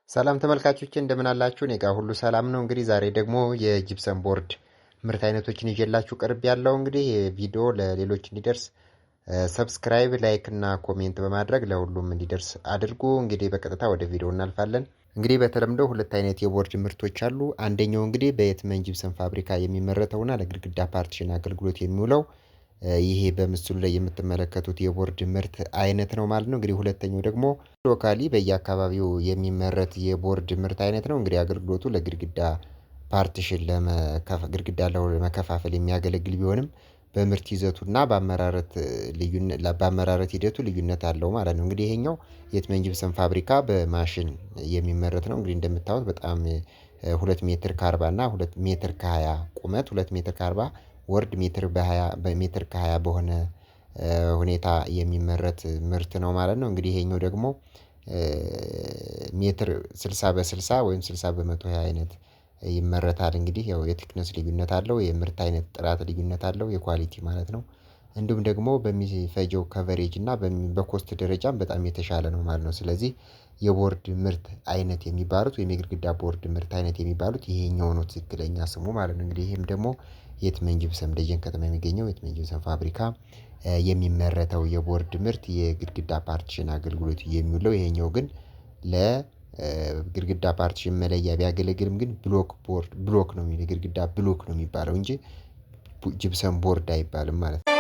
ሰላም ተመልካቾቼ፣ እንደምን አላችሁ? እኔ ጋር ሁሉ ሰላም ነው። እንግዲህ ዛሬ ደግሞ የ gypsum board ምርት አይነቶችን ይዤላችሁ ቀርቤያለሁ። እንግዲህ ቪዲዮ ለሌሎች እንዲደርስ subscribe፣ like እና comment በማድረግ ለሁሉም እንዲደርስ አድርጉ። እንግዲህ በቀጥታ ወደ ቪዲዮ እናልፋለን። እንግዲህ በተለምዶ ሁለት አይነት የቦርድ ምርቶች አሉ። አንደኛው እንግዲህ በየትመን ጂፕሰም ፋብሪካ የሚመረተውና ለግድግዳ partition አገልግሎት የሚውለው ይሄ በምስሉ ላይ የምትመለከቱት የቦርድ ምርት አይነት ነው ማለት ነው። እንግዲህ ሁለተኛው ደግሞ locally በየአካባቢው የሚመረት የቦርድ ምርት አይነት ነው። እንግዲህ አገልግሎቱ ለግድግዳ partition፣ ግድግዳ ለመከፋፈል የሚያገለግል ቢሆንም በምርት ይዘቱና በአመራረት ሂደቱ ልዩነት አለው ማለት ነው። እንግዲህ ይሄኛው የትመን ጂፕሰም ፋብሪካ በማሽን የሚመረት ነው። እንግዲህ እንደምታዩት በጣም 2 ሜትር ከ40 እና 2 ሜትር ከ20 ቁመት፣ 2 ሜትር ከ40 ወርድ፣ ሜትር በሃያ በሜትር ከሃያ በሆነ ሁኔታ የሚመረት ምርት ነው ማለት ነው። እንግዲህ ይሄኛው ደግሞ ሜትር 60 በ60 ወይም 60 በ120 አይነት ይመረታል። እንግዲህ ያው የ thickness ልዩነት አለው፣ የምርት አይነት ጥራት ልዩነት አለው፣ የ quality ማለት ነው። እንዲሁም ደግሞ በሚፈጀው coverage እና በ cost ደረጃም በጣም የተሻለ ነው ማለት ነው። ስለዚህ የቦርድ ምርት አይነት የሚባሉት ወይም የግድግዳ ቦርድ ምርት አይነት የሚባሉት ይሄኛው ነው ትክክለኛ ስሙ ማለት ነው። እንግዲህ ይሄም ደግሞ የትመን ጂፕሰም፣ ደጀን ከተማ የሚገኘው የትመን ጂፕሰም ፋብሪካ የሚመረተው የቦርድ ምርት የግድግዳ partition አገልግሎት የሚውለው፣ ይሄኛው ግን ለግድግዳ partition መለያ ቢያገለግልም ግን block board፣ block ነው፣ የግድግዳ block ነው የሚባለው እንጂ gypsum board አይባልም ማለት ነው።